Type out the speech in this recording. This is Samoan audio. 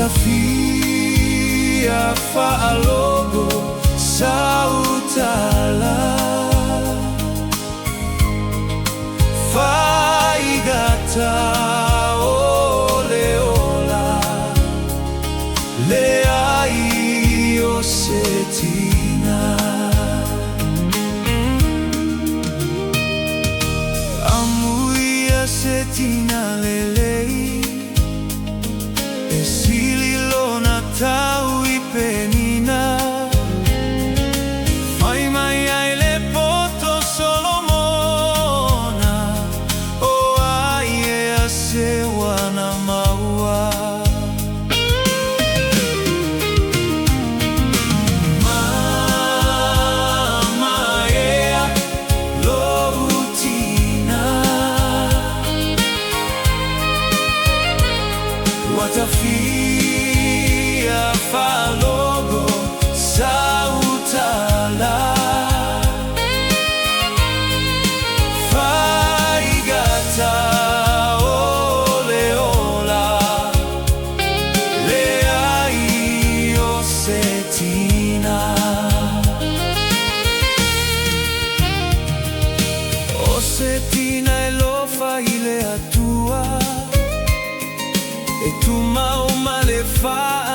Ua tafia faalogo sau tala. Faigata o le ola leai o se tina. Amuia se tina lelei e sili lona tau i penina. Fai mai ai le poto Solomona, o ai ea se ua na maua. Mama ea lou tina. Ua tafia faalogo sau tala. Faigata o le ola leai o se tina. O se tina e lofa i le Atua, e tumau ma le faaaloalo.